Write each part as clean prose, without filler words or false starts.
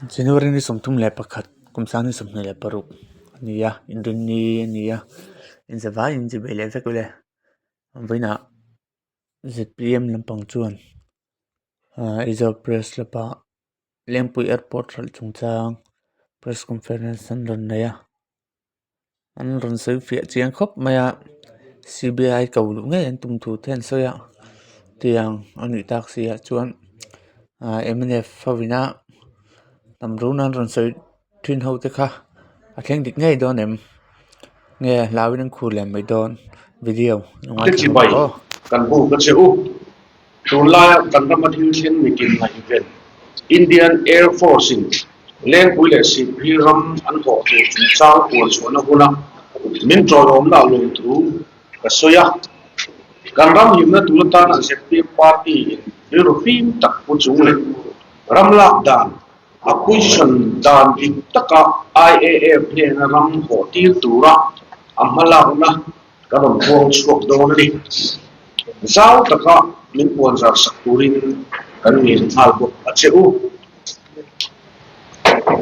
January ni 31 kum 2026 a ni a inrinni a ni a inzavai in chibei leh vek ule vawiinah zpm lampang chuan ahh Aizawl press club ah Lengpui airport hralh chungchang press conference an rawn nei a. An rawn sawi fiah chiang khawp mai a C_B_I ko luh ngei an tum thu te an sawi a tiang a nih tak si ah chuan ahh M_N_F ho ina hnam run an rawn sawi thin ho te kha a thleng dik ngei dawn em nge hlau in an khur leh mai dawn video lo ngaithla ang Chibai aw. kan buk a che u. Tunlaia kan rama thil thleng mitin ngaihven Indian Air Force in Lengpui leh Sihphir ram an hawh tur chungchang puan chhuahna huna min ṭawlawmna lawmthu ka sawi a. Kan ram himna tur atana zpm party in rilru fim tak pu chung leh ram lak dan, acquisition, dan dik taka IAF hnena ram hawh tir tura a hmalakna kan rawn huang chhuak dawn a ni. Zau taka min puanzar sak turin kan ngen nghal bawk a che u.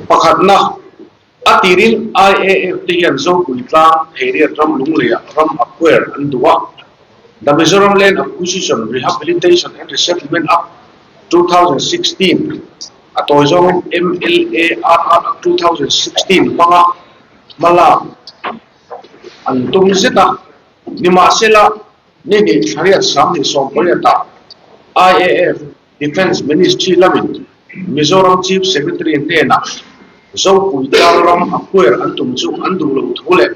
Pakhatna, a tirin IAF te hian Zopui tlang Theiriat ram lungleiah ram acquire an duh a, The Mizoram Land Acquisition, Rehabilitation and Resettlement Act, 2016, a tawi zawngin MLARR Act 2016 hmanga hmalak an tum zet a. Nimahsela, ni hnih thlariat 2018 ah IAF Defence Ministry lamin Mizoram Chief Secretary hnenah Zopui tlang ram acquire an tum chu an duh lo thu leh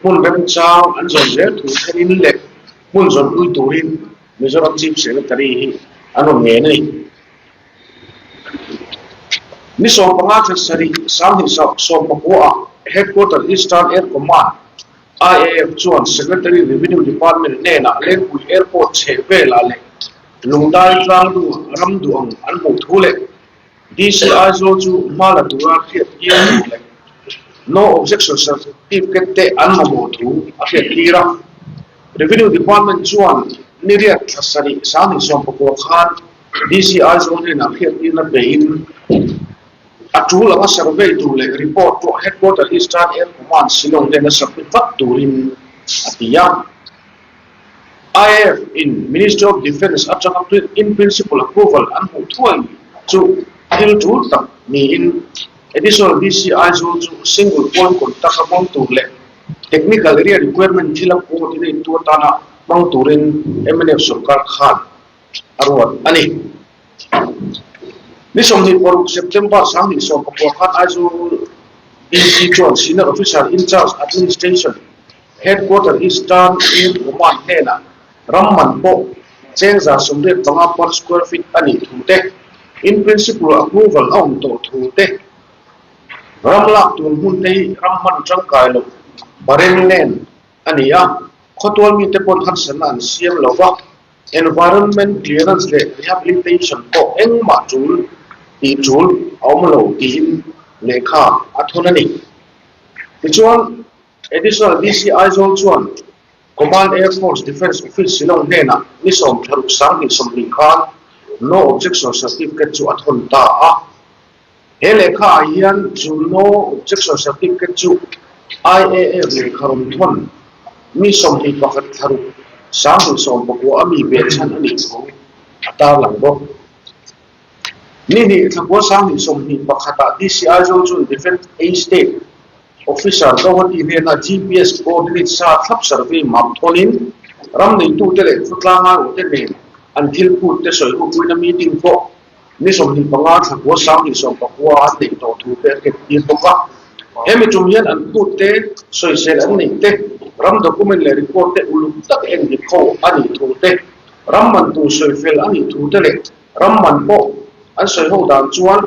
hmun remchang an zawn zel thu thlenin leh hmun zawnpui turin Mizoram Chief Secretary hi an rawn ngen a ni. Ni 15 thla sarih 2019 ah Headquarter Eastern Air Command, IAF, chuan Secretary Revenue Department hnenah Lengpui Airport chheh velah leh Lungdai tlang dung ram duh ang an hmuh thu leh DC Aizawl chu hma la tura hriat tir tur leh No Objection Certificate te an mamawh thu a hriat tir a. Revenue Department chuan niriat thla sarih 2019 khan DC Aizawl hnenah hriat tirna peiin a tul anga survey tur leh report pawh Headquarter Eastern Air Command Shillong hnena submit vat turin a ti a. IAF in Ministry of Defence atanga in principle approval an hmuh thuai chu thil tul tak niin Additional DC Aizawl chu single point contact a hmang tur leh technical area requirement thila coordinate tu atana hmang turin mnf sorkar khan a ruat a ni. Ni 26 September 2019 khan Aizawl DC chuan Senior Officer in Charge Administration Headquarter Eastern Air Command hnenah ram man pawh cheng 85 per square feet a nih thu te, in principle approval a awm tawh thu te, ram lak tur hmun te hi ram hman tangkai loh barren land a ni a, khawtual mite pawn harsatna an siam lo va, environment clearance leh rehabilitation pawh engmah tul tih tul a awm lo tiin lehkha a thawn a ni. Tichuan. Additional DC Aizawl chuan Command Air Force Defence Office Shillong hnenah ni 16 20 khan No Objection Certificate chu a thawn ta a. He lehkha ah hian chu No Objection Certificate chu IAF lehkha rawn thawn mi 21 thlaruk 2019 a mi behchhan a nih thu a tarlang bawk. Ni hnih thlakua 2021 ah DC Aizawl chuan Defence A State Officer Guwahati hnena GPS coordinate sa thlap survey map thawnin ram neitute leh khawtlang aiawhte nen an thil phut te sawi hupuina meeting pawh ni 25 thlakua 2019 an neih tawh thu te a hriattir bawk a. Hemi tum hian an phut te sawisel an neih te, ram document leh report te uluk tak en dik ho a nih thu te, ram man tur sawifel a nih thu te leh Ram man pawh an sawi ho dan chuan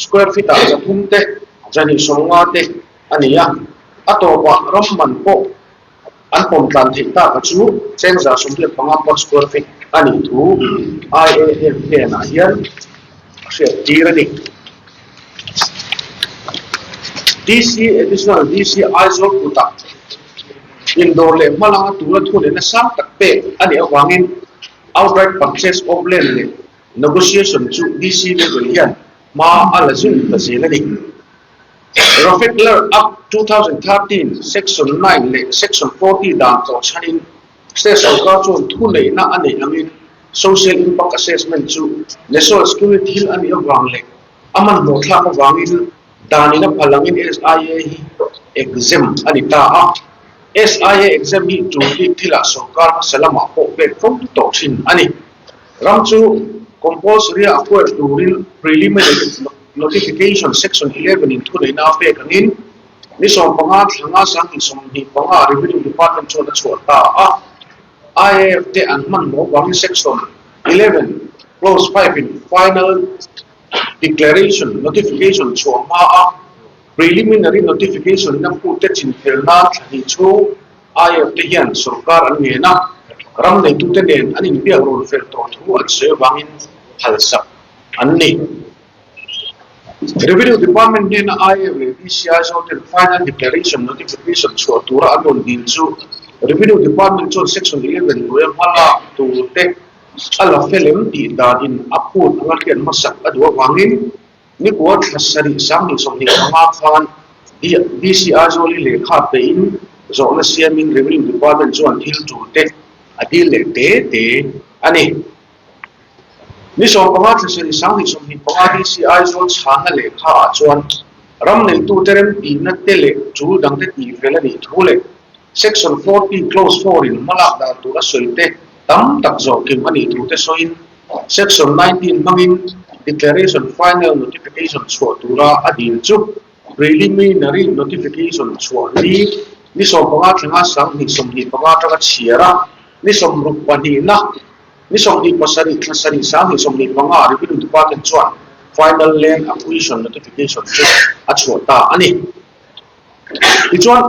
square feet ah 300 te, 250 te a ni a. A tawpah ram man pawh an pawm tlan theih tak a chu cheng 185 per square feet a nih thu IAF hnenah hian a hriat tir a ni. DC Additional DC Aizawl kutah indawr leh hmalanga tura thunehna sang tak pek a nih avangin Outright purchase of land leh negotiation chu DC level hian Hma a la zui ta zel a ni. Rofekler Act 2013 Section 9 leh Section 40 dan tawh chhanin State sorkar chuan thu neihna a neih angin Social Impact Assessment chu National Security thil a nih avang leh a hmanhmawh thlak avangin danin a phal angin SIA hi exempt a ni ta a. SIA exempt hi tul bik thilah sorkar hmasa lamah pawh pek fo tawh thin a ni. Ram chu compulsory a acquire turin preliminary notification section 11 in thuneihna a pek angin ni 15 thlanga 2025 Revenue Department chuan a chhuah ta a. IAF te an hmanhmawh vangin section 11 clause 5 in final declaration notification chhuah hma a preliminary notification in a phute chinfel nan thla hnih chhung IAF te hian sorkar an ngen a, ram neitute nen an inbiak rawn fel tawh thu an sawi avangin phalsak an ni. Revenue Department hnena IAF leh DCI zawten Final Declaration Notification chhuah tura an rawn dil chu Revenue Department chuan Section 11 hnuaia hma lak tur te a la fel em tih danin a phut anga hriat hmasak a duh avangin Nikua thla sarih 2025 khan DC Aizawli lehkha pein zawhna siamin Revenue Department chuan thil tul te a dil leh te te a ni. Ni 15 thla sarih 2025 DC Aizawl chhanna lehkha ah chuan ram neitute remtihna te leh tul dangte tihfel a nih thu leh Section 40 Clause 4 in hmalak dan tur a sawi te tam tak zawhkim a nih thu te sawiin Section 19 hmangin Declaration Final Notification chhuah tura a dil chu Preliminary Notification chhuah ni ni 15 thlenga 2025 atanga chhiar a, ni 62 na ni 27 thla sarih 2025 Revenue Department chuan Final Land Acquisition Notification chu a chhuah ta a ni. Tichuan,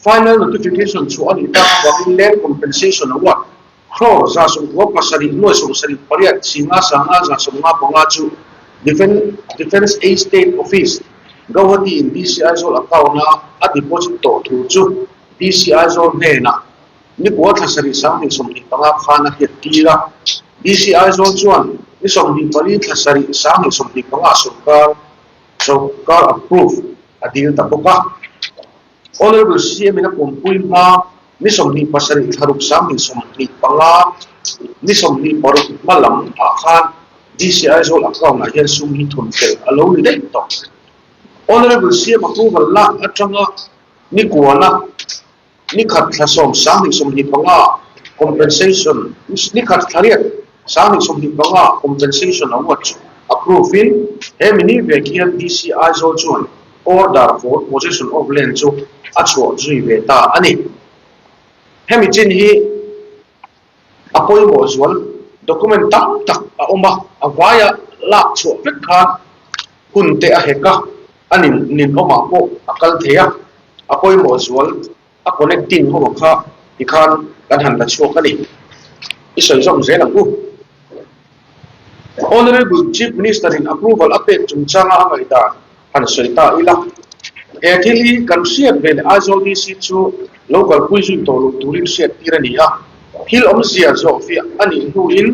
Final Notification chhuah a nih tak avangin Land Compensation Award Crore 97 nuai 78 singa sanga 75 chu Defence Estate Office, Guwahati in DC Aizawl account a a deposit tawh thu chu DC Aizawl hnenah nikua thla sarih 2025 khan a hriat tir a. DC Aizawl chuan ni 24 thla sarih 2025 sorkar sorkar approve a dil ta bawk a. Honourable CM in a pumpui hma ni 27 thla ruk 2025 ni 26 hma lam ah khan DC Aizawl account ah hian sum hi thun fel a lo ni daih tawh. Honourable CM approval lak atanga ni kuana ni khat thla sawm 2025 compensation ni khat thla riat 2025 compensation award chu approve in he mini vek hian DC Aizawl chuan Order for possession of land chu a chhuah zui ve ta a ni. Hemi chin hi a pawimawh zual document tam tak a awm a, a vaia lak chhuah vek khan hun te a hek a, a nin ninawmah pawh a kal thei a, a pawimawh zual a connecting ho kha tikhan kan han la chhuak a ni. I sawi zawm zel ang u. Honourable Chief Minister in approval a pek chungchanga a ngaihdan han sawi ta ila. He thil hi kan hriat ve leh Aizawl DC chu lo kalpui zui tawh loh turin hriat tir a ni a. Thil awmzia zawh fiah a nih hnuin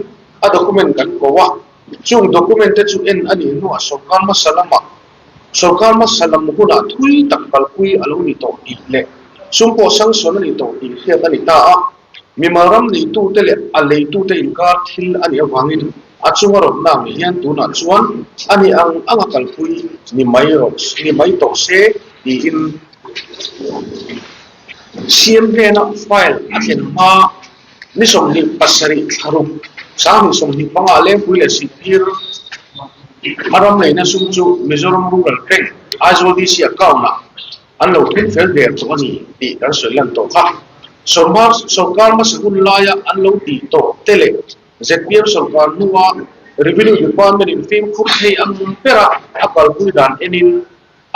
a document kan ko a. Chung document te chu en a nih hnuah sorkar hmasa lamah Sorkar hmasa lam hunah thui tak kalpui a lo ni tawh tih leh sum pawh sanction a ni tawh tih hriat a ni ta a. Mimal ram neitute leh a leitute inkar thil a nih avangin a chunga rawtna ang hian tunah chuan a ni ang anga kalpui ni mai rawh ni mai tawh se tiin CM hnena file a thlen hma ni 27 thla ruk 2025 Lengpui leh Sihphir a ram neihna sum chu Mizoram Rural Bank Aizawl DC account-ah an lo thlen fel der tawh a ni tih kan sawi lan tawh kha. Sawrhma sorkar hmasa hun laia an lo tih tawh te leh zpm sorkar hnua Revenue Department in fimkhur thei ang bera a kalpui dan enin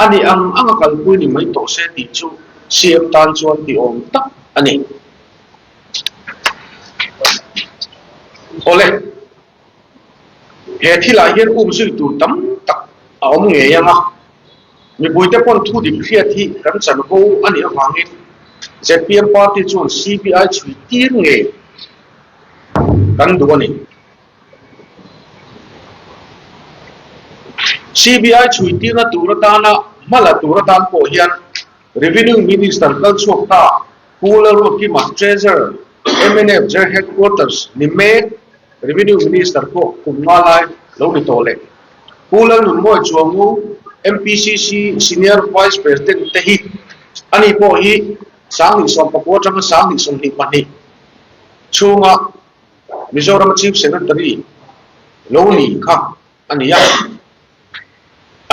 a ni ang anga kalpui ni mai tawh se tih chu CM tan chuan ti awm tak a ni. Awle, he thilah hian um zui tur tam tak a awm ngei ang a. Mipuite pawn thu dik hriat hi kan chanvo a nih avangin zpm party chuan CBI chhui tir ngei kan duh a ni. CBI chhuitirna tur atana hma la tur atan pawh hian Revenue Minister kal chhuak ta Pu Lalruatkima Treasurer mnf General Headquarters ni mek Revenue Minister pawh kum nga lai lo ni tawh leh Pu Lalnunmawi Chuangu MPCC Senior Vice President te hi ani pawh hi 2019 atanga 2022 chhunga Mizoram Chief Secretary lo ni kha a ni a.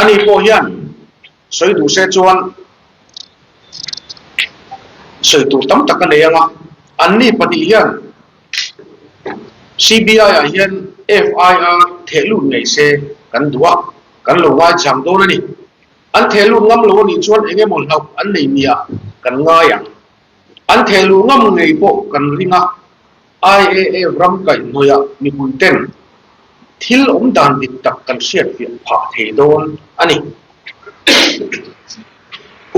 Ani pawh hian sawi duh se chuan sawi tur tam tak a nei ang a, anni pahnih hian CBI ah hian FIR theh lut ngei se kan duh a, kan lo ngaichang dawn a ni. An theh lut ngam lo a nih chuan eng emaw hlauh an nei nia kan ngai ang. An theh luh ngam ngei pawh kan ring a, IAF ram kaihhnawih ah mipui ten thil awm dan dik tak kan hriat fiah phah thei dawn a ni.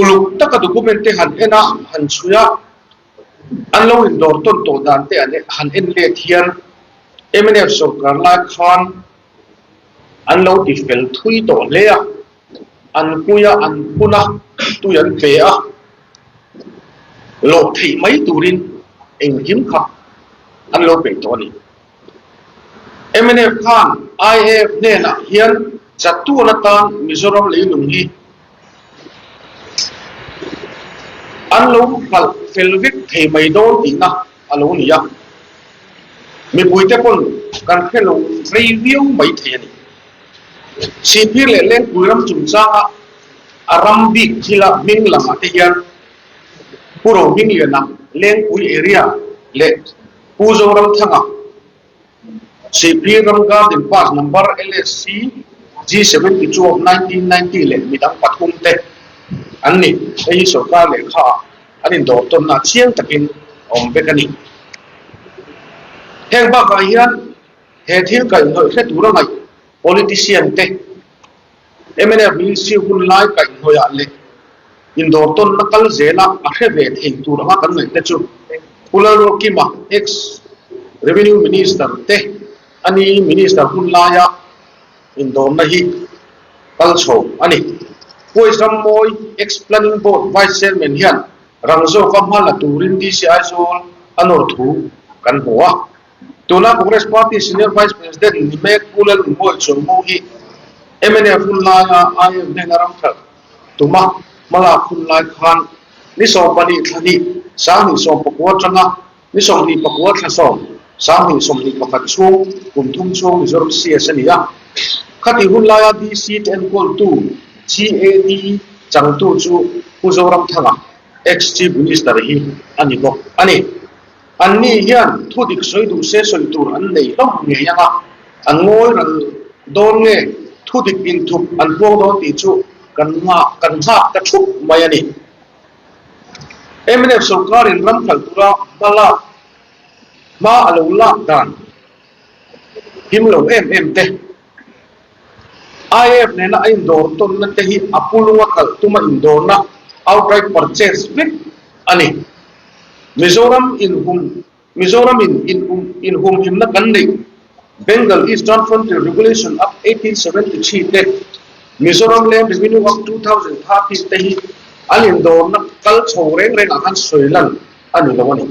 Uluk taka document te han en a, han chhui a, an lo indawr tawn tawh dan te han en let hian mnf sorkar lai khan an lo ti fel thui tawh hle a, an pui a, an phun a, tui an pe a, lawh theih mai turin engkim kha an lo peih tawh a ni. Mnf khan IAF hnenah hian chatuan atan Mizoram leilung hi an lo hralh fel vek thei mai dawn tihna a lo ni a, mipuite pawn kan hre lo rei viau mai thei a ni. Sihphir leh Lengpui ram chungchanga a ram bik thila hming lamah te hian Pu Rohmingliana Lengpui area leh Pu Zoramthanga Sihphir ram Garden Pass number LSC G72 of 1990 leh midang pathum te an ni. Hei hi sorkar lehkha ah an indawr tawnna chiang takin a awm vek a ni. Heng bakah hian He thil kaihhnawih hre tura ngaih politician te mnf ministry hun lai kaihhnawihah leh indawr tawnna kal zela a hre ve thei tur anga kan ngaih te chu Pu Lalruakima ex Revenue Minister te a ni Minister hun laia indawrna hi kal chho a ni. Puai Rammawi ex Planning Board Vice Chairman hian rang zawka hma la turin DC Aizawl a nawr thu kan hmu a. Tuna Congress Party Senior Vice President ni mek Pu Lalnunmawi Chuangmu hi mnf hun laia IF hnena ram hralh tuma hmalak hun lai khan ni 12 thla hnih 2019 atanga ni 29 thla 7 2021 chhung kum thum chhung Mizoram CS a ni a. Khati hun laia DC te enkawltu GAD changtu chu Pu Zoramthanga, ex-Chief Minister hi a ni bawk a ni. Anni hian thu dik sawi duh se sawi tur an nei hlawm ngei ang a, an ngawi ral dawn nge thu dik inthup an huang dawn tih chu kan nghah kan nghak ta thup mai a ni. Mnf sorkarin ram khalh tura hma lak hma a lo lak dan him lo em em te, IAF nena a indawr tawnna te hi a pulunga kalh tuma indawrna, outright purchase, vek a ni. Mizoram inhum Mizoram in inhum inhumhimna kan neih Bengal Eastern Frontier Regulation Act 1873 te, Mizoram Land Revenue Act 2013 te hi an indawrna kal chho reng rengah khan sawi lan a ni lo a ni.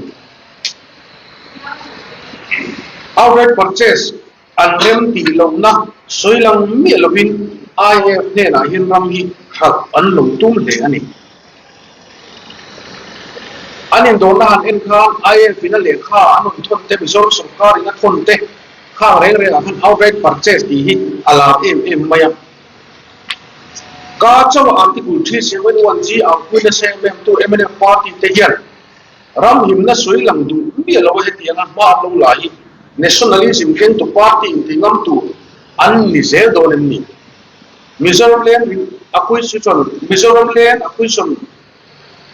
Outright purchase an rem tih lohna sawi lang miah lovin IAF hnenah hian ram hi hralh an lo tum hle a ni. An indawrna han en khan IAF in a lehkha an rawn thawn te, Mizoram sawrkar in a thawn te khang reng rengah khan outright purchase tih hi a lar em em mai a. Ka chauh Article 371G ang puina CMM tu mnf party te hian Ram himna sawi lang duh miah lo a hetianga hma an lo la hi nationalism kengtu party inti ngam tur an ni zel dawn em ni? Mizoram Land Acquisition Mizoram Land Acquisition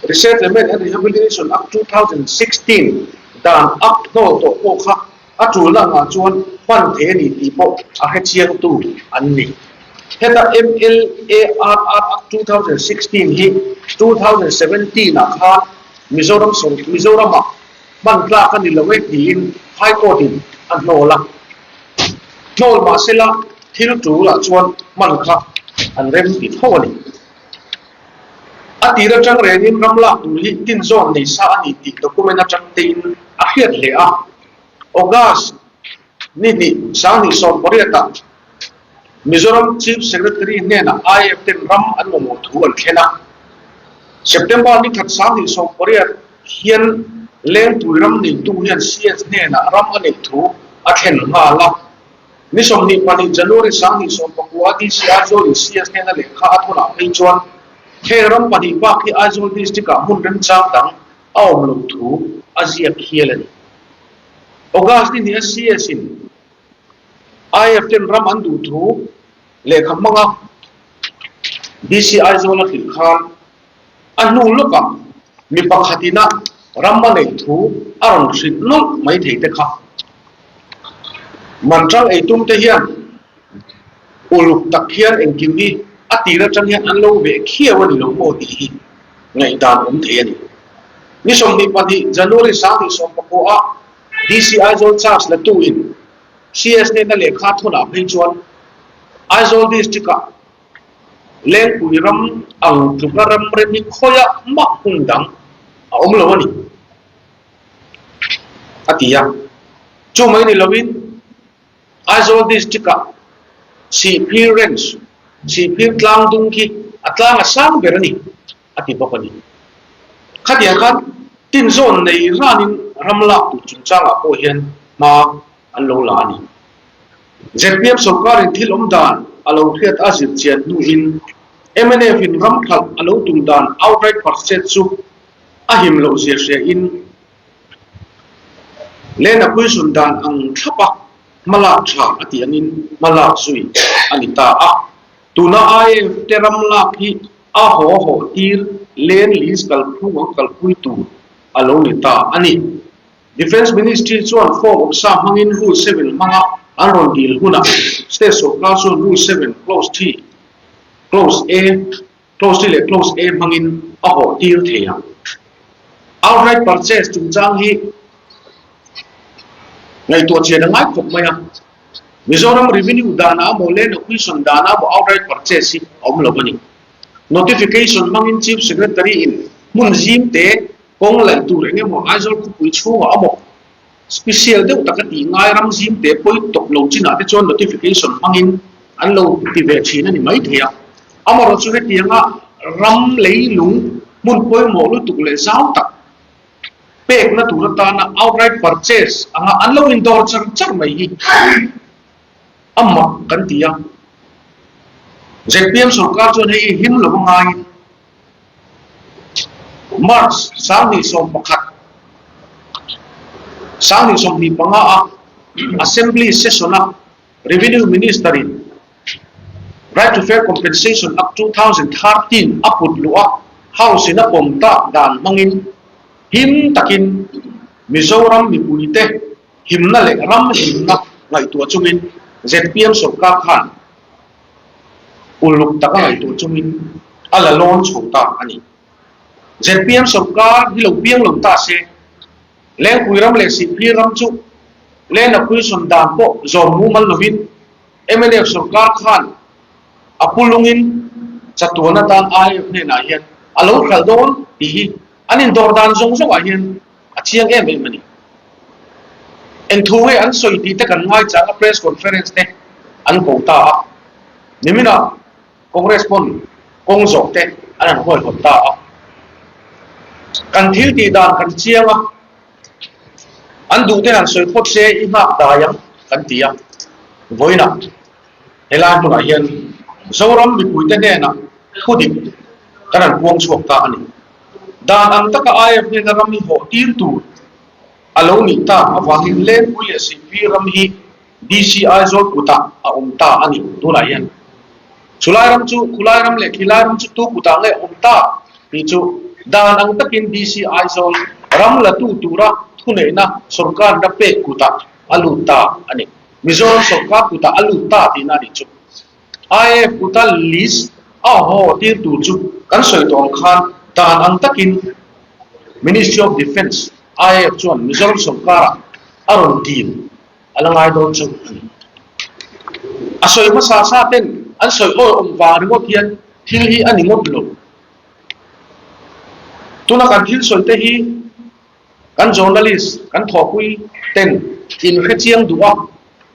Resettlement and Rehabilitation Act 2016 dan Act hnawl tawh pawh kha a tulna angah chuan hman thei a ni tih pawh a hrechiangtu an ni. Heta MLARR Act 2016 hi 2017 ah khan Mizoram Mizoramah hman tlak a ni lo e tiin High Court in a hnawl a. Hnawl mahsela thil tul ah chuan hman kha an rem ti tho a ni. A tir atang rengin ram lak tur hi tinzawn nei sa a ni tih document atang tein a hriat hle a. August ni hnih 2018 ah Mizoram Chief Secretary hnenah IAF ten ram an mamawh thu an thlen a. September ni khat 2018 hian Lengpui ram neitu hian CS hnenah ram a neih thu a thlen nghal a. Ni 22 January 2019 DC Aizawl in CS hnena lehkha a thawnah phei chuan heng ram pahnih bak hi Aizawl District ah hmun remchang dang a awm loh thu a ziak hial a ni. August ni hnih a CS in IF ten ram an duh thu lehkha hmanga DC Aizawl a hrilh khan a hnu lawkah mi pakhatin a ram a neih thu a rawn hrilh nawlh mai thei te kha. Manṭang eitum te hian uluk tak hian engkim hi a tir aṭang hian an lo veh khiau a ni lo maw tih hi ngaihdan awm thei a ni. Ni 22 January 2019 a DC Aizawl charge la tu in CS hnena lehkha thawnah phei chuan Aizawl District ah Lengpui ram ang tluka ram rem hi khawiah mah hmun dang a awm lo a ni a ti a. Chu mai ni lovin Aizawl District ah Sihphir Range, Sihphir tlang dung khi a tlang a sang ber a ni a ti bawk a ni. Khatiang khan tinzawn nei ranin ram lak tur chungchangah pawh hian hma an lo la a ni. Zpm sorkarin thil awm dan a lo hriat a zir chian hnuin mnf in ram thalh a lo tum dan outright purchase chu a him loh zia hria in Lena Puisun dan ang thlapa hmalak tha a tih angin hmalak zui a ni ta a. Tuna IAF te ram lak hi a haw haw tir Land Lease kalphung ang kalpui tur a lo ni ta a ni. Defence Ministry chuan form awmsa hmangin Rule 7 hmanga an rawn dil hunah State sawrkar chuan Rule 7 Clause 3, Clause A, Clause 3 leh Clause A hmangin a hawh tir thei ang. Outright purchase chungchang hi ngaihtuah chian a ngai khawp mai a. Mizoram Revenue danah emaw Land Acquisition danah emaw outright purchase hi a awm lo a ni. Notification hmangin Chief Secretary in hmun zim te kawng laih tur eng emaw Aizawl khawpui chhungah emaw special deuh taka tih ngai ram zim te pawi tawp lo chinah te chuan notification hmangin an lo ti ve thin a ni maithei a. Amaherawhchu hetianga ram leilung hmun pawimawh lutuk leh zau tak pekna tur atana outright purchase anga an lo indawr char char mai hi a mak kan ti a. Zpm sorkar chuan hei hi him lo a ngaiin March 2011, 2025 a Assembly session a Revenue Minister in Right to Fair Compensation Act 2013 a put luh a, House in a pawm tak dan hmangin him takin Mizoram mipuite himna leh ram himna ngaihtuah chungin zpm sorkar khan uluk taka ngaihtuah chungin a la lawn chho ta a ni. Zpm sorkar hi lo piang lo ta se, Lengpui ram leh Sihphir ram chu Land Acquisition dan pawh zawm mumal lovin mnf sorkar khan a pulungin chatuan atan IF hnenah hian a lo hralh dawn tih hi an indawr dan zawng zawngah hian a chiang em em a ni. Eng thu nge an sawi tih te kan ngaichang a press conference te an ko ta a. Niminah Congress pawn kawng zawh te an han huaihawt ta a. Kan thil tih dan kan chiang a, an duh te han sawi phawt se i nghak dai ang kan ti a. Vawiinah helai hmunah hian Zoram mipuite hnenah thudik kan han puang chhuak ta a ni. Dan ang taka IF hnena ram hi hawh tir tur a lo nih tak avangin Lengpui leh Sihphir ram hi DC Aizawl kutah a awm ta a ni tunah hian. Chulai ram chu khulai ram leh khilai ram chu tu kutah nge awm ta tih chu dan ang takin DC Aizawl ram la tu tura thuneihna sawrkarna pek kutah a lut ta a ni. Mizoram sawrkar kutah a lut ta tihna a nih chu. IAF kuta list a haw tir tur chu kan sawi tawh ang khan dan ang takin Ministry of Defence, IAF chuan Mizoram sawrkarah a rawn dil a la ngai dawn chu a ni. A sawi hmasa sa ten an sawi awi awm vang ringawt hian thil hi a ni ngawt lo. Tuna kan thil sawi te hi kan journalist, kan thawhpui ten in hre chiang duh a,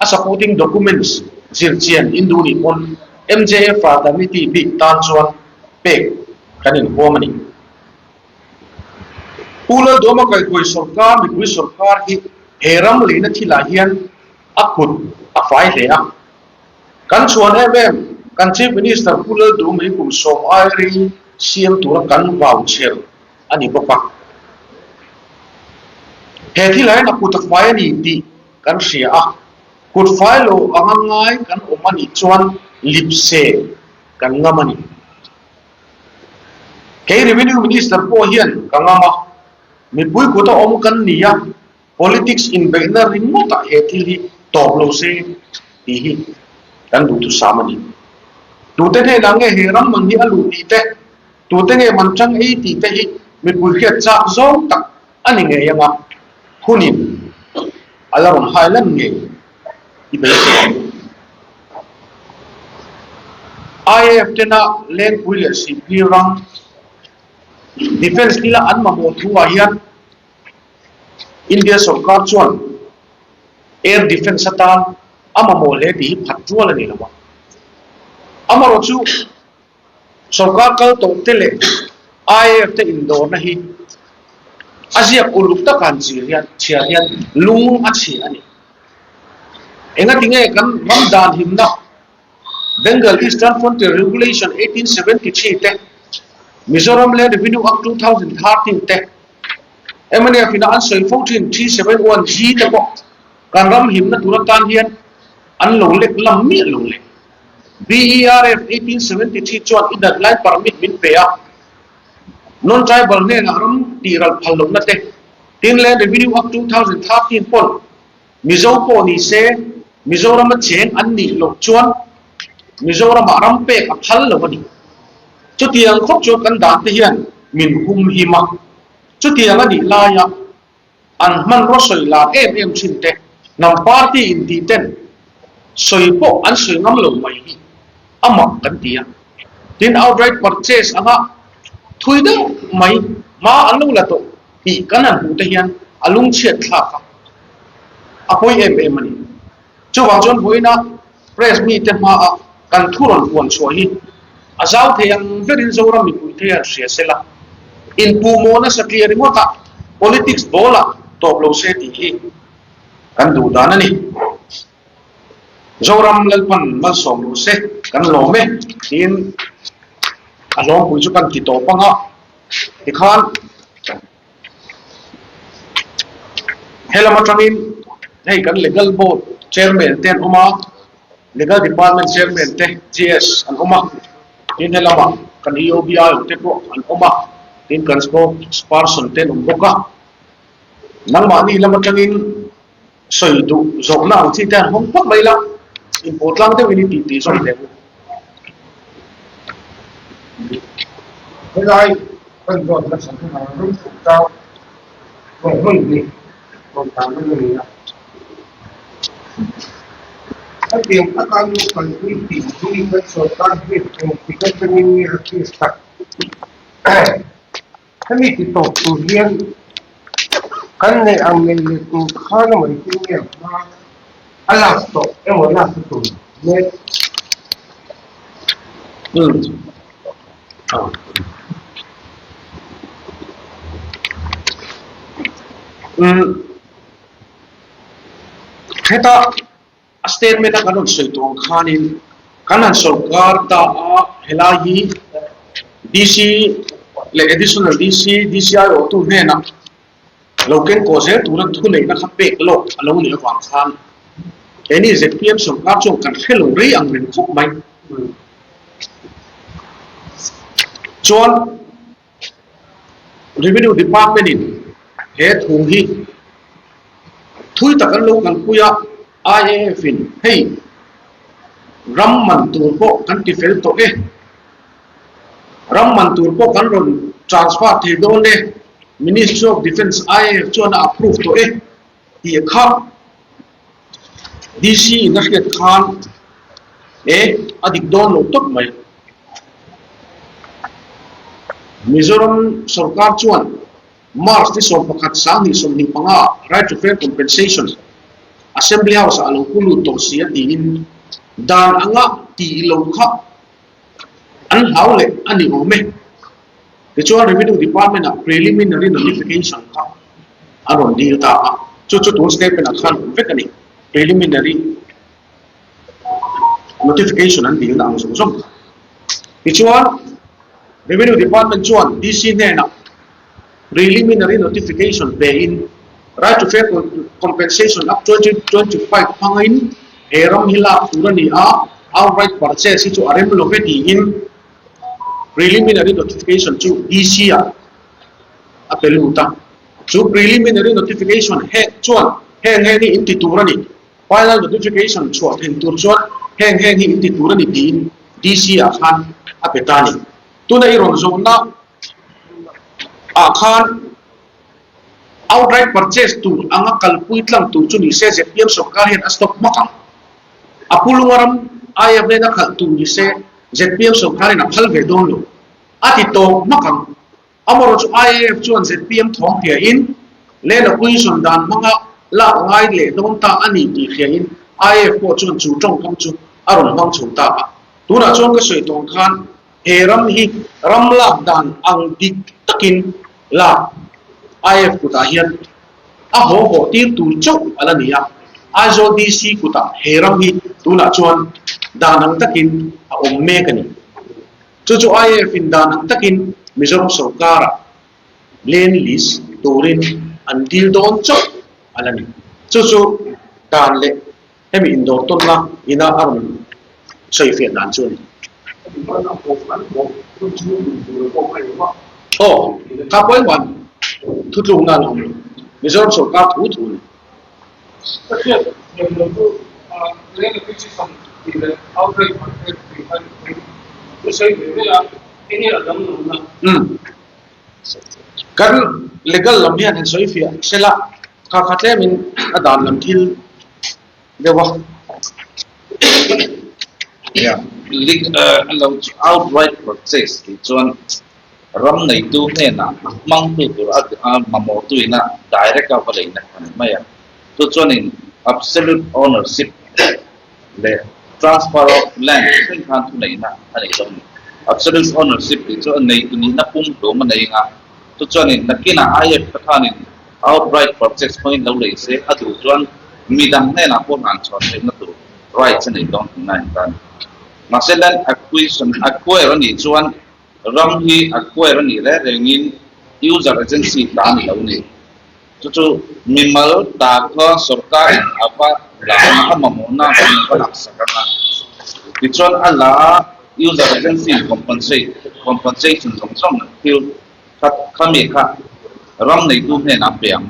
a supporting documents zir chian in duh nih pawn MJF fraternity bik tan chuan pek kan inhuam a ni. Pu Lalduama kaihkuai sawrkar, mipui sawrkar hi he ram leina thilah hian a kut a fai hle a. Kan chhuan em em, kan Chief Minister Pu Lalduama hi kum sawm ai rei siam tura kan vau chher a ni bawk a. He thilah hian a kut a fai a ni tih kan hria a, kut fai lo anga ngai kan awm a nih chuan lipse kan ngam a ni. Kei Revenue Minister pawh hian ka ngam a, mipui kuta awm kan ni a, politics inbeihna ringawtah he thil hi tawp lo se tih hi kan duhthusam a ni. Tute hnenah nge he ram man hi a luh tih te, tute nge man tang ei tih te hi mipui hriat chak zawng tak a ni ngei ang a, hunin a la rawn hai lan ngei i beisei ang. IAF tena Lengpui leh Sihphir ram Defence thila an mamawh thu-ah hian India sawrkar chuan Air Defence atan a mamawh hle tih hi phat rual a ni lo a. Amaherawhchu Sawrkar kal tawh te leh IAF te indawrna hi a ziak uluk taka an zir hian chhiar hian lung a chhia a ni. Engati nge kan ram dan himna Bengal Eastern Frontier Regulation 1873 te, Mizoram Land Revenue Act 2013 te, mnf ina an sawi fo thin 371G te pawh kan ram himna tur atan hian an lo lek lam miah lo le. BERF 1873 chuan i dat lai permit min pe a, Non-tribal hnenah ram tih ral phal lohna te, tin Land Revenue Act 2013 pawn Mizo pawh ni se Mizorama cheng an nih loh chuan Mizoramah ram pek a phal lo a ni. Chutiang khawp chuan kan dan te hian min hum him a, chutiang a nih laia An hmanraw sawi lar em em thin te, hnam party intih ten sawi pawh an sawi ngam lo mai hi a mak kan ti a. Tin, outright purchase anga thui deuh mai hma an lo la tawh tih kan han hmuh te hian a lungchhiat thlak a, a pawi em em a ni. Chuvang chuan vawiina press mite hmaa kan thu rawn puan chhuah hi a zau thei ang berin Zoram mipui thei an hria se la, inpuhmawh nasa tliah ringawt a politics ball ah tawp lo se tih hi kan duh dan a ni. Zoram Lalpan malsawm lo se kan lawm e tiin a hlawmpui chu kan ti tawp ang a, tikhan Helam atangin hei kan legal board chairman te an awm a, legal department chairman te GS an awm a, tin helamah kan EOBI awm te pawh an awm a, tin kan spokesperson te an awm bawk a. Nangmahni lam atangin sawi duh zawhna ang chi te an hawng phawt mai la, inpawh tlang deuhin i tih tih zawk teh u. Helai kan zawt nasa hunah ram hruk chau leh hmun hnih rawn tan a ni a. Hetiang taka nu kalpui tih hi kan sawrkar hriat engtik atangin nge a hriat tak? Hemi ti tawp tur hian kan neih ang nei leh tur khan a mai chu nge hma a lak tawh emaw lak ta tur mek. Heta a statement a kan rawn sawi tawh ang khanin kan han sawrkar ta a, helai hi DC leh Additional DC, DCI awhtu hnenah lo kenkawh zel tura thuneihna kha pek lawk a lo nih avang khan keini zpm sawrkar chuan kan hre lo rei ang reng khawp mai. Chuan Revenue Department in he thu hi thui tak an lo kalpui a, IAF in hei ram man tur pawh kan ti fel tawh e, ram man tur pawh kan rawn transfer thei dawn e, Ministry of Defence IAF chuan a approve tawh e tih kha DC in a hriat khan. E, a dik dawn lo tawp mai. Mizoram sorkar chuan March ni 11 2025 Right to Fair Compensation Assembly House ah a lo pu lut tawh si a tiin dan anga tih lo kha an hlau leh a ni awm e. Tichuan Revenue Department ah preliminary notification kha a rawn dil ta a, chu chu tun statement ah khan awm vek a ni. Preliminary notification an dilna ang zawng zawng kha. Tichuan Revenue Department chuan DC hnenah preliminary notification pein Right to Fair Compensation Act 2025 hmangin he ram hi lak tur a ni a, outright purchase hi chu a rem lo ve tiin preliminary notification chu DC ah a pe lut a. Chu preliminary notification heng chuan heng heng hi in ti tur a ni, final notification chhuah theih tur chuan heng heng hi in ti tur a ni tiin DC ah khan a pe ta a ni. Tuna i rawn zawhna ah khan outright purchase tur anga kalpui tlang tur chu ni se zpm sorkar hian a stop hmak ang. A pu lungaram aia vena khalh tur ni se zpm sorkar in a phal ve dawn lo. A ti tawp hmak ang. Amarawh chu IAF chuan zpm thawng hria in land acquisition dan hmanga lak ngai leh dawn ta a ni tih hria in IAF pawh chuan chu tawngkam chu a rawn hmang chho ta a. Tunah chuan ka sawi tawng khan He ram hi ram lak dan ang dik takin lak IF kutah hian a haw haw tir tur chauh a la ni a, Aizawl DC kutah he ram hi tunah chuan dan ang takin a awm mek a ni. Chu chu IF in dan ang takin Mizoram sorkarah land lease turin an dil dawn chauh a la ni. Chu chu dan leh Hemi indawr tawnna ina a rawn sawi fiah dan chu a ni. Aw, kha pawimawh thutlukna a la awm lo. Mizoram sorkar thu thu a ni. Kan legal lam hian han sawi fiah sela, kha kha tlemin a dan lam thil deuh a. Yeah, lo outright purchase tih chuan ram neitu hnenah a hmangtu tur a mamawhtu ina direct a va leina a ni mai a. Chu chuanin absolute ownership leh transfer of land thleng khan thuneihna a nei dawn a ni. Absolute ownership tih chu a neitu nihna pumhlum a nei anga, chu chuanin nakinah IF te khanin outright purchase hmangin lo lei se a duh chuan midang hnenah pawh hlan chhuah theihna tur rights a nei dawn tihna a ni ta a ni. Mahse land acquisition acquire a nih chuan ram hi acquire a nih reng rengin user agency ta a ni lo a ni. Chu chu mimal ta kha sorkarin a va la ang a, a mamawhna a va laksak ang a. Tichuan a la a, user agency compensate, compensation zawng zawng thil kha khami kha ram neitu hnenah a pe ang.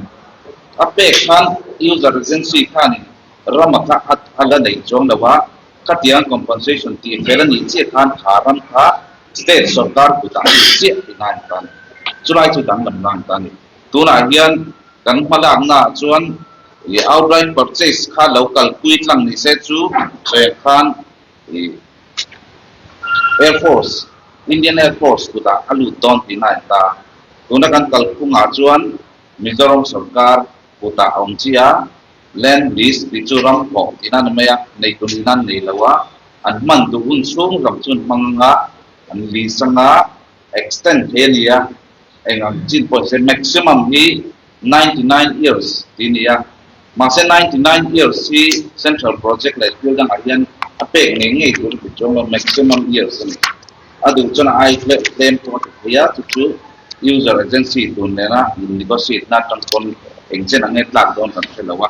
A pek khan user agency khanin rama kha a la nei chuang lo a, khatiang compensation tih fel a nih chiah khan kha ram kha state sorkar kutah a ni chiah tihna a ni ta a ni. Chulai chu danglam rang ta a ni. Tunah hian kan hmalaknaah chuan i outright purchase kha lo kalpui tlang ni se chu sawiah khan i Air Force, Indian Air Force kutah a lut dawn tihna a ni ta. Tuna kan kalphungah chuan Mizoram sorkar kutah a awm chiah a, land lease tih chu ram thawh tihna a ni mai a, neitu nihna an nei lo a, an hman duh hun chhung ram chu an hmang anga, an lease anga extend thei a ni a. Eng ang chin pawh se maximum hi 99 years tih a ni a, mahse 99 years hi central project leh thil dangah hian a pek ngei ngei tur a ti chuang lo, maximum years a ni. A duh chuan a ai hleuh tlem pawh a ti thei a, chu chu user agency tur nena in negotiate na atang pawn eng chen ang nge tlak dawn kan hre lo a,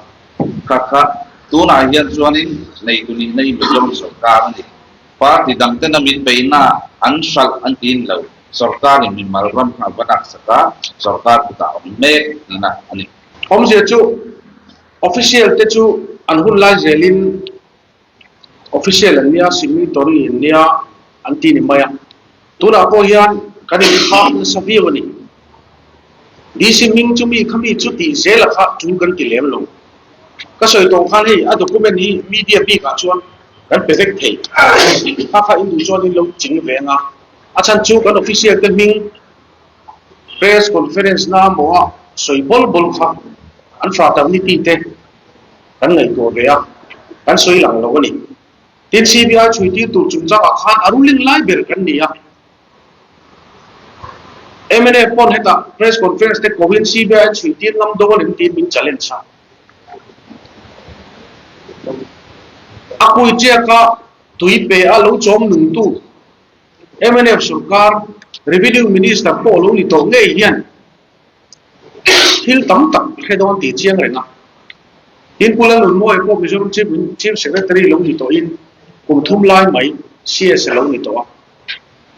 kha kha tunah hian chuanin neitu nihna hi Mizoram sorkar a ni. Party dangtena min beihna an hralh an tiin lo. Sorkar in mimal ram kha a va laksak a, sorkar kutah a awm mek tihna a ni. Awmzia chu official te chu an hun lai zelin official an nia, signatory an nia an ti ni mai a. Tunah pawh hian kan inkhak nasa viau a ni. DC hming chu mi kha mi chu tih zela kha tul kan ti lem lo. Ka sawi tawh khan hei a document hi media bikah chuan. Kan pe vek thei. Kha kha in duh chuan in lo ching ve ang a. A chhan chu kan official te hming press conference na maw a sawi bawl bawl kha an fraternity te kan ngaihtuah ve a, kan sawi lang lo a ni. Tin, CBI chhui tir tur chungchangah khan a ruling lai ber kan ni a. Mnf pawn hetah press conference te kohin CBI an chhui tir ngam dawn em tiin min challenge a. A kui chiaka tui pe a lo chawm nungtu mnf sorkar Revenue Minister pawh lo ni tawh ngei hian thil tam tak hre dawn tih chiang reng a. Tin, Pu Lalnunmawia pawh Mizoram Chief Secretary lo ni tawhin kum thum lai mai CS a lo ni tawh a.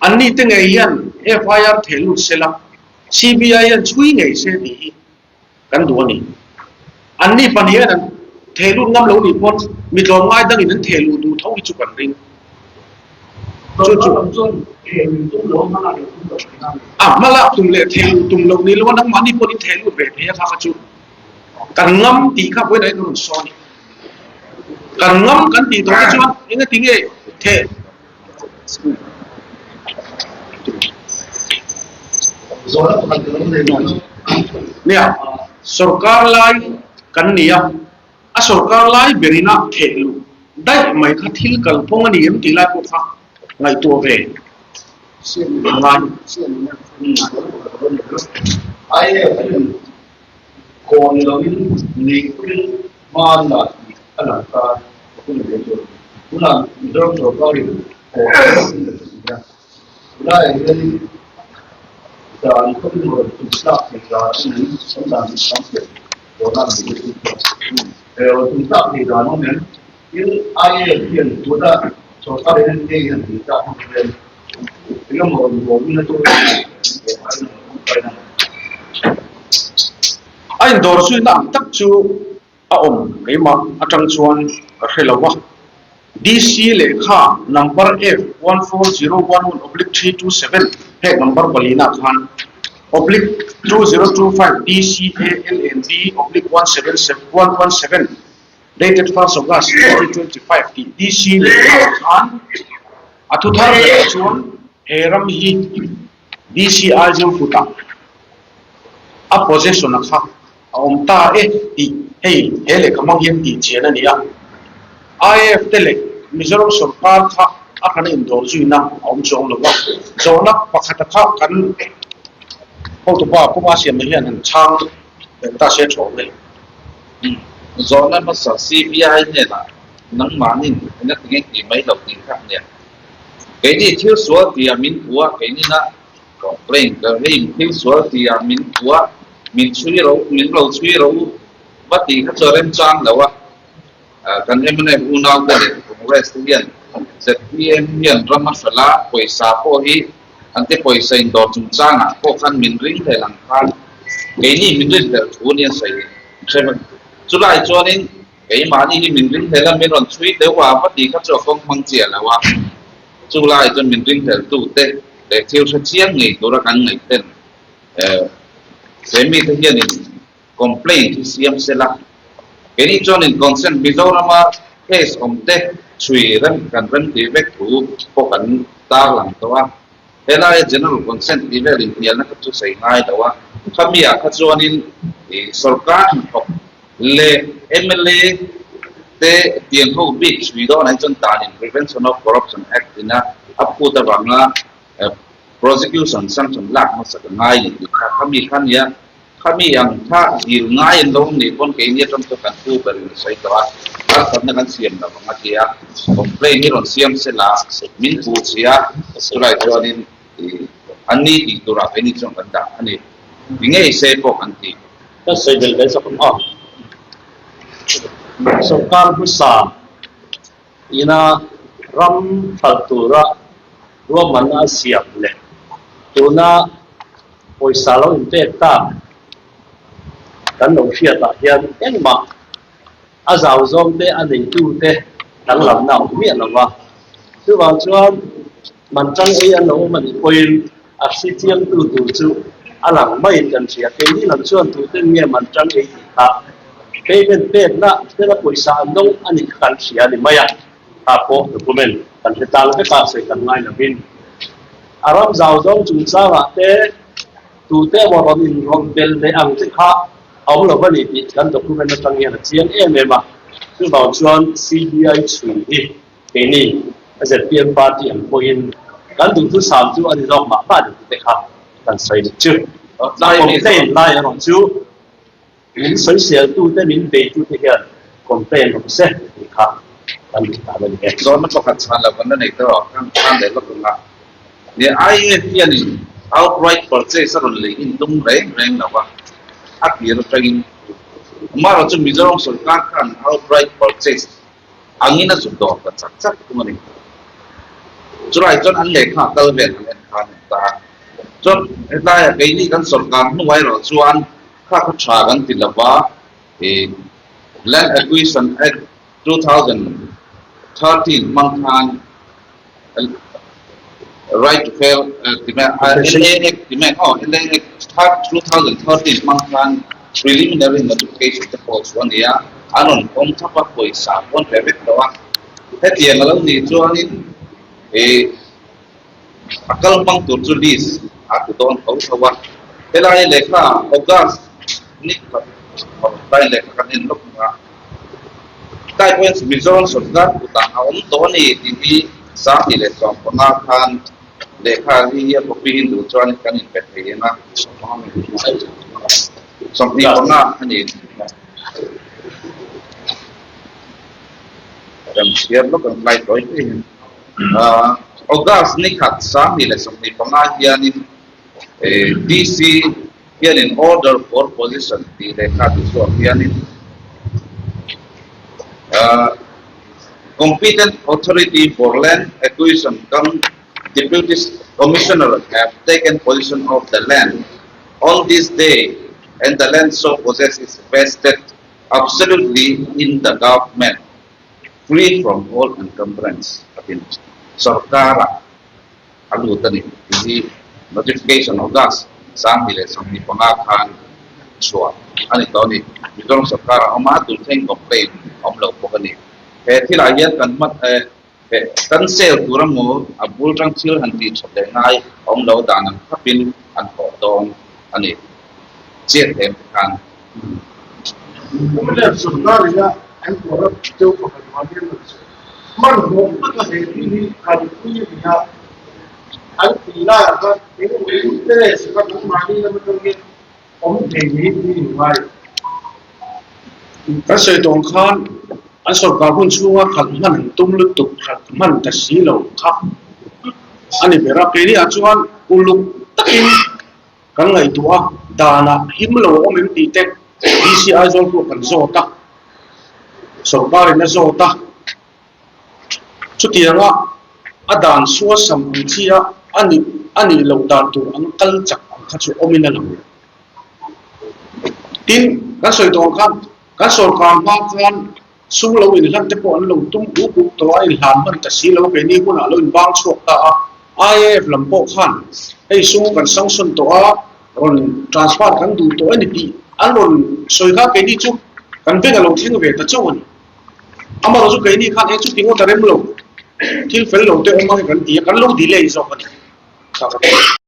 Anni te ngei hian FIR theh lut se la, CBI hian chhui ngei se tih hi kan duh a ni. Anni pahnih hian an theh lut ngam lo nih pawn mi tlawmngai dangin an theh luh duh tho hi chu kan ring. Chu chu a hma lak tum leh theh luh tum loh ni lo a, nangmahni pawhin in theh lut ve thei a kha kha chu kan ngam tih kha vawiin ah hian kan rawn sawn a ni. Kan ngam kan tih tawh te chuan engati nge theh Nia, sorkar lai kan ni a, a sorkar lai berin a theh luh daih mai kha thil kalphung a ni em tih lai pawh kha ngaihtuah ve a ngai. Tunah Mizoram sorkarin haw a tum leh si a, tunlaiah hianin dan khawpin rawn tumtlak thei dan a awm em? Kan dan chu tam hle tawhna a ni bawk a. He rawn tumtlak thei dan a awm em? Tin, IAF hian tuna sorkarin NTA hian tumtlak hmang hian engemaw rawn buaina tur a ni tih a inawm tawngtaina a ni. A indawr zuina ang tak chu A awm keimah atang chuan ka hre lo a. DC lehkha number F14011/327 heng number palina khan oblique 2025 DCALND/177 117 dated 1st August 2025 tih DC lehkha khan a thu thar berah chuan he ram hi DC Aizawl kutah a possession a kha A awm ta e tih hei he lehkha hmang hian tih chian a ni a. IAF te leh Mizoram sorkar kha a hran a indawr zuina a awm chuang lo va. Zawhna pakhata kha kan hotupa Pu Masiamna hian han chhang leh ta se tha awm e. Zawhna hmasa CBI hnenah nangmahnin engati nge tih mai loh tih kha a nia. Keini thil sual tia min puh a, keinina Complaint ka hei thil sual tih ah min puh a, min chhui ro, min lo chhui ro va tih kha chu a remchang lo a. Kan mnf unau te leh Congress te hian zpm hian ram a hralh a, pawisa pawh hi an te pawisa indawr chungchang ah pawh khan min ring hlel ang khan keini min rin hlel thu nia sawi hre vek. Chulai chuanin keimahni hi min ring hlel a, min rawn chhui deuh a va tih kha chu a kawng hmang chiah lo a. Chu lai chuan min ringhleltu te leh thil hre chiang ngei tura kan ngaih ten he mite hianin complaint hi siam se la. Keini chuanin consent Mizorama case awm te chhui rem kan rem tih vek thu pawh kan tarlang tawh a. Helaia general consent tih vel inhnialna kha chu sawi ngai lo a. Khamiah kha chuanin sorkar hnathawk leh mla te tiang ho bik chhui dawn ah hi chuan dan in Prevention of Corruption Act in a a phut avanga prosecution sanction lak hmasa ka ngai ni tih kha khami kha nia khami ang kha dil ngai an lo awm nih pawn keini atang chuan kan pu ber in a sawi tawh a harsatna kan siam lo ang a ti a complaint hi rawn siam se la min puh chhia chulai chuanin an ni tih turah keini chuan kan dah a ni. Ti ngei se pawh kan ti. Ka sawi belh ve chak ang a. Sorkar hmasa ina ram hralh tura ruahmanna a siam leh tuna pawisa lo inpek tak kan lo hriatah hian engmah a zau zawng te a neitu te danglamna a awm miah lo va. Chuvang chuan man tang ei an lo awm a nih pawhin a hri chiangtu tur chu a lang maiin kan hria. Keini lam chuan tuten nge man tang ei tih kha payment pekna tela pawisa an dawng a nih kha kan hria a ni mai a. Kha pawh document kan hre tlang vek a, sawi tam ngai lovin a ram zau zawng chungchangah te tute emaw rawn inrawn bel leh ang che kha a awm lo va ni tih kan document atang hian a chiang em em a. Chuvang chuan CBI chhui hi keini zpm party ang pawhin kan duhthusam chu a ni zawk mah mah ni tih te kha kan sawi dik chu. Complaint lai erawh chu Min sawiseltute, min beitute hian complain awm se tih kha kan duh dan a ni e. Zawhna pakhat chhan lo kan la nei tawh a, kan chhan leh lawk ang a. Ni IF hianin outright purchase a rawn lei in tum reng reng lo a, a tir atangin. Amaherawhchu chu Mizoram sawrkar khan outright purchase angin a zuk dawr ta chak chak thung a ni. Chulai chuan an lehkha a kal vel an en khan an ta a. Chuan hetlaiah keini kan sawrkar hnuai erawh chuan Kha kha tha kan ti lova, i Land Acquisition Act 2013 hmang khan Right to Fair ti mai LA Act ti mai aw LA Act 2013 hmang khan preliminary notification te pawh chu a ni a, an rawn awm thap a, pawisa pawn pe vek lo a. Hetiang a lo nih chuanin i A kal hmang tur chu list a ti dawn tho tho a, helai lehkha August ni khat lai lehkha kan en lawk ang a, tlai pawhin Mizoram sawrkar kutah a awm tawh a ni tih hi 2015 khan lehkha hi a copy in duh chuan kan inpe thei ang a, 25 a ni. Kan chhiar lawk ang tlai tawi te hian. August ni khat 2025 hianin DC hianin order for position tih lehkha ti chhuak hianin Competent Authority for Land Acquisition cum Deputy Commissioner have taken possession of the land on this day and the land so possessed is vested absolutely in the government. Free from all encumbrance a ti Sorkar-ah a lut a ni tih hi notification August 2025 khan chhuah a ni tawh a ni. Mizoram sorkar-ah a awm a, tun thleng complaint a awm lo bawk a ni. He thilah hian kan hma he kan sel tur emaw a bul tang thil han tih that leh ngai a awm lo dan ang khapin an thawh dawn a ni. Chiat em te khan. Kumlep sorkarin a an corrupt deuh pakhat vang hian rawn sawi. Hmanhmawh taka he thil hi kalpui a ni a, an tih laiah khan engemaw interest kha nangmahni lam atang hian awm thei niin in ngai. Kan sawi tawng khan an sorkar hun chhunga khalh hman an tum lutuk khalh hman ta si lo kha a ni ber a, keiniah chuan uluk takin Kan ngaihtuah a, danah him lo a awm em tih te DC Aizawl pawh kan zawt a, sawrkarin a zawt a. Chutianga a dan suasam ang chi a a nih a nih loh dan tur an kal chak ang kha chu awmin a lang lo. Tin, kan sawi tawh ang khan kan sawrkar hma khan sum lo inhlan te pawh an lo tum uk uk tawh a, inhlan hman ta si lo, keini hunah lo inbang chhuak ta a. IAF lam pawh khan hei sum kan sanction tawh a, rawn transfer kan duh tawh a ni tih an rawn sawi kha keini chu kan veng a lo thleng ve ta chauh a ni. Amaherawhchu keini khan hei chuti ngawt a rem lo, thil fel lo te awm ang hi kan ti a, kan lo delay zawk a ni.